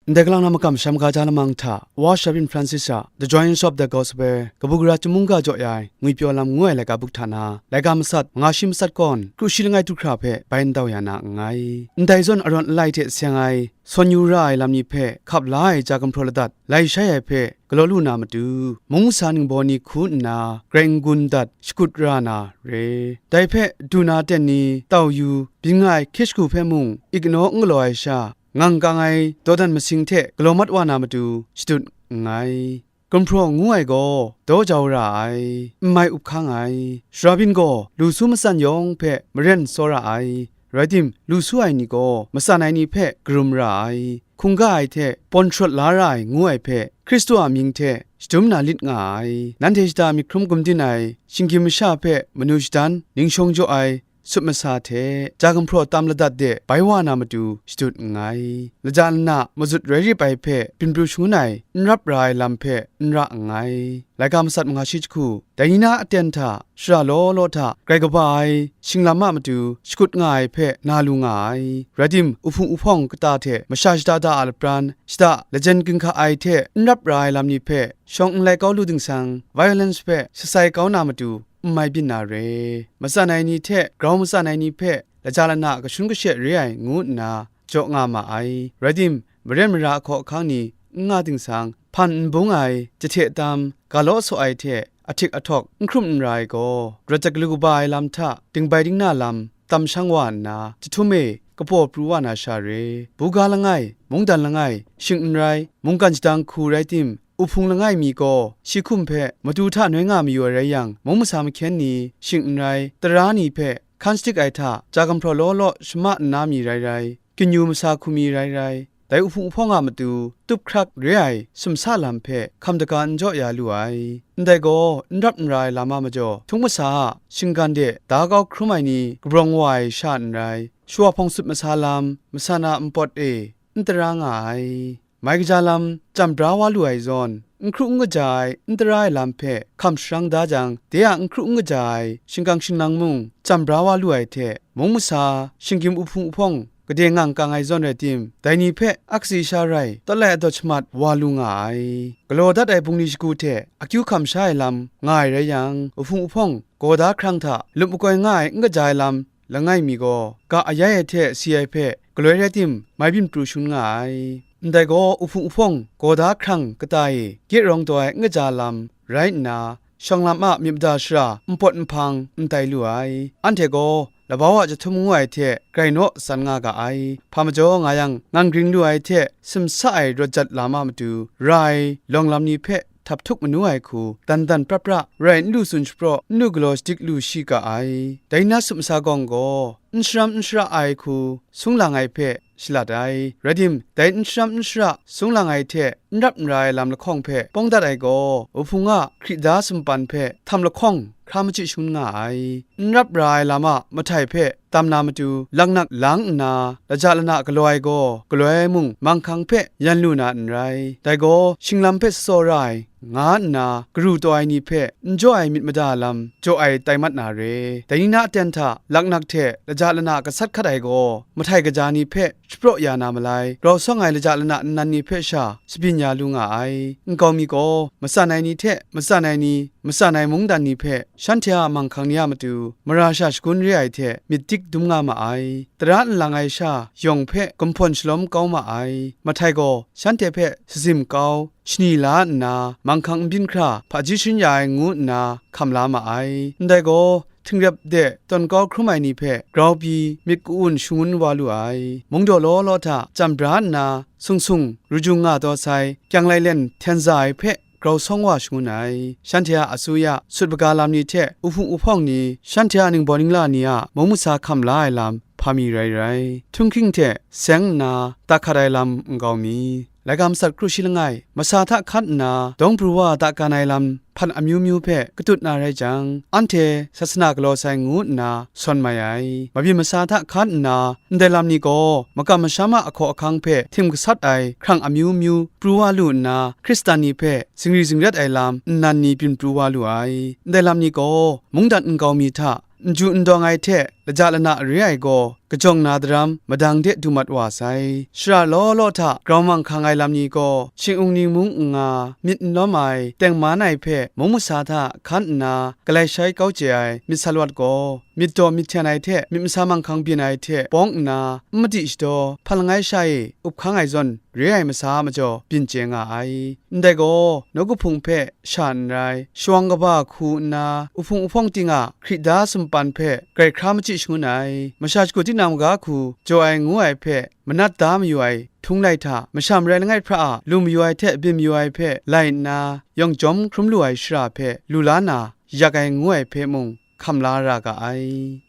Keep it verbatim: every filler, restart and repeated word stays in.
Ndai galang na makam sha maga ja lamang hta, Wa Shabin Francis a The Joyance of the Gospel, kabu gara chyum mungga jaw ya ai, ngwipyaw lam ngu ai laika buk hta na, laika masat, manga shi matsat kawn, kru shi langai du hkra hpe bai ndau ya na nngai. Ndai zawn arawn alai hte seng ai, sawn yu ra ai lam ni hpe hkap la ai ja gumhpraw ladat, lai shai ai hpe galaw lu na matu, mung masa ningbaw ni hku nna grai n-gun dat shakut ra na re. Dai hpe du na aten ni tau yu byin nga ai hkye shagu hpe mung, ik kanaw n galaw ai sha, ngang kang ai dawdan masing hte galaw mat wa na matu shadut nngai. Gumhpraw ngu ai gaw daw jau ra ai, n mai up hkang ai. Sara byin gaw lu su matsan yawng hpe maren tsaw ra ai. Rai tim, lu su ai ni gaw matsan ai ni hpe karum ra ai, hkungga ai hte pawn sharawt la ra ai ngu ai hpe, Hkristu a mying hte shadum na lit nga ai. Nanhte shada myit hkrum gumdin ai shinggyim masha hpe manu shadan, ning shawng jaw ai, sup masa hte ja gumhpraw tam ladat de bai wa na matu shadut nngai. Laja lana mazut rai rip ai hpe byin pru shangun ai n rap ra ai lam hpe n ra nngai. Laika masat manga shi jahku, dai ni na aten hta, shara law law hta grai kaba ai shinglam a matu shakut nga ai hpe na lu nga ai. Rai tim, uhpung uhpawng kata hte masha shada da a lapran, shada lajen ginhka ai hte n rap ra ai lam ni hpe shawng n lai kau lu dingsang, violence hpe sasai kau na matu n mai byin na re. Matsan ai ni hte grau matsan ai ni hpe laja lana kashun kashe re ai ngu nna jaw nga ma ai. Rai tim, maren mara ahkaw ahkang ni n nga dingsang, hpan n bung ai, jahte tam, ga law saw ai hte ahtik ahtawk n hkrum n ra ai gaw, rawt jat galu kaba ai lam hta dingbai dingna lam tam shang wa nna, jahtum e kapaw pru wa na sha re. Buga langai, mungdan langai, shing n rai, mungkan shadang hku rai tim, uhpung langai mi gaw shi hkum hpe matu hta noi nga mayu ai rai yang, mung masa mahkyen ni, shing n rai, tara ni hpe hkan shadik ai hta ja gumhpraw law law shama nna mi rai rai, kanu masa hku mi rai rai, dai uhpung uhpawng a matu tup hkrak re ai sumsa lam hpe hkam daga n jaw ya lu ai. Ndai gaw n rap n ra ai lam a majaw, htung masa a shinggan de da kau hkrum ai ni kabrawng wa ai sha n rai, shawa hpawng sup masa lam, masa na npawt e n tara nga ai. Mai kaja lam, chyam bra wa lu ai zawn, n hkru n kaja ai, n tara ai lam hpe hkam sharang da jang, de a n hkru n kaja ai shingkang shingnang mung, chyam bra wa lu ai hte, mung masa, shinggyim uhpung uhpawng, gade ngang kang ai zawn rai tim, dai ni hpe akatsi sha rai, tawt lai adawt shamat wa lu nga ai. Galaw dat ai bungli shagu hte akyu hkam sha ai lam nga ai rai yang, uhpung uhpawng, gaw da hkrang hta lup makoi nga ai n kaja ai lam langai mi gaw, ga ayai ai hte si ai hpe galoi rai tim, mai byin pru shangun nga ai. Ndai gaw, uhpung uhpawng gaw da hkrang kata e gye rawng taw ai n kaja lam rai nna, shawng lam a myit mada shara npawt nhpang n tai lu ai. Anhte gaw labau a jahtum ngu ai hte grai naw san nga ga ai. Hpa majaw nga yang, ngang gring lu ai hte simsa ai rawt jat lam a matu ra ai lawng lam ni hpe htap htuk manu ai hku, dan dan pra pra, rai n lu tsun shapraw, n lu galaw shadik lu shi ga ai. Dai na sup masa gawng gaw, n sharam n shara ai hku sung lang ai hpe shalat ai. Rai tim, dai n sharam n shara sung lang ai hte n rap n ra ai lam lahkawng hpe pawng dat ai gaw, uhpung a hkrida sumpan hpe htam lahkawng hkra machyi shangun nga ai. N rap ra ai lam a mahtai hpe tam na matu, laknak lang nna, laja lana galaw ai gaw, galoi ai mung manghkang hpe yan lu na n rai. Dai gaw, shinglam hpe tsawra ai, nga nna, garu taw ai ni hpe n jaw ai myit mada lam jaw ai tai mat na re. Dai ni na aten hta laknak hte laja lana gasat hkat ai gaw, mahtai kaja ni hpe shapraw ya na malai, grau sawng ai laja lana nnan ni hpe sha shabyin ya lu nga ai. Nkau mi gaw, matsan ai ni hte matsan ai ni, matsan ai mungdan ni hpe shanhte a manghkang ni a matu mara sha shagun re ai hte myit dik dum nga ma ai. Tara nlang ai sha yawng hpe gumhpawn shalawm kau ma ai. Mahtai gaw shanhte hpe sazim kau, shani la nna, manghkang n byin hkra hpaji sharin ya ai ngu nna hkam la ma ai. Ndai gaw, htingrep de tawn kau hkrum ai ni hpe grau pyi myit ka-un shangun wa lu ai. Mungdaw law law hta chyam bra nna, sung sung rujung nga taw sai, kyang lai len hten za ai hpe grau sawng wa shangun ai. Shanhte a asuya, sut maga lam ni hte uhpung uhpawng ni, shanhte a ningbaw ningla ni a mung masa hkam la ai lam hpa mi rai rai, htunghking hte seng nna, da hkat ai lam nkau mi, laika matsat kru shi langai, masa hta hkat nna, dawng pru wa da gan ai lam hpan amyu myu hpe katut na rai jang, anhte sasana galaw sai ngu nna sawn mai ai. Mabyin masa hta hkat nna, ndai lam ni gaw makam masham a ahkaw ahkang hpe htim gasat ai hkrang amyu myu pru wa lu nna, Hkristan ni hpe zingri zingrat ai lam nnan ni byin pru wa lu ai. Ndai lam ni gaw mungdan nkau mi hta n ju n dawng ai hte laja lana re ai gaw, kajawng na daram madang de du mat wa sai. Shara law law hta grau mang hkang ai lam ni gaw, shing-ung ni mung n nga, myit n lawm ai, tengman ai hpe mung masa hta hkan nna, galai shai kau chye ai myit salawat gaw, myit daw myit hten ai hte myit masa manghkang byin ai hte pawng nna, n madi shadaw hpan langai sha e up hkang ai zawn, re ai masa majaw byin chye nga ai. Ndai gaw, nawku hpung hpe sha n rai, shawang kaba hku nna, uhpung uhpawng ting a hkrita sumpan hpe grai hkra machyi shangun ai. Masha shagu tinang maga hku jaw ai ngu ai hpe manat da mayu ai htung lai hta, masham rai langai hpra a lu mayu ai hte byin mayu ai hpe lai nna, yawng jawm hkrum lu ai shara hpe lu la na, yak ai ngu ai hpe mung hkam la ra ga ai.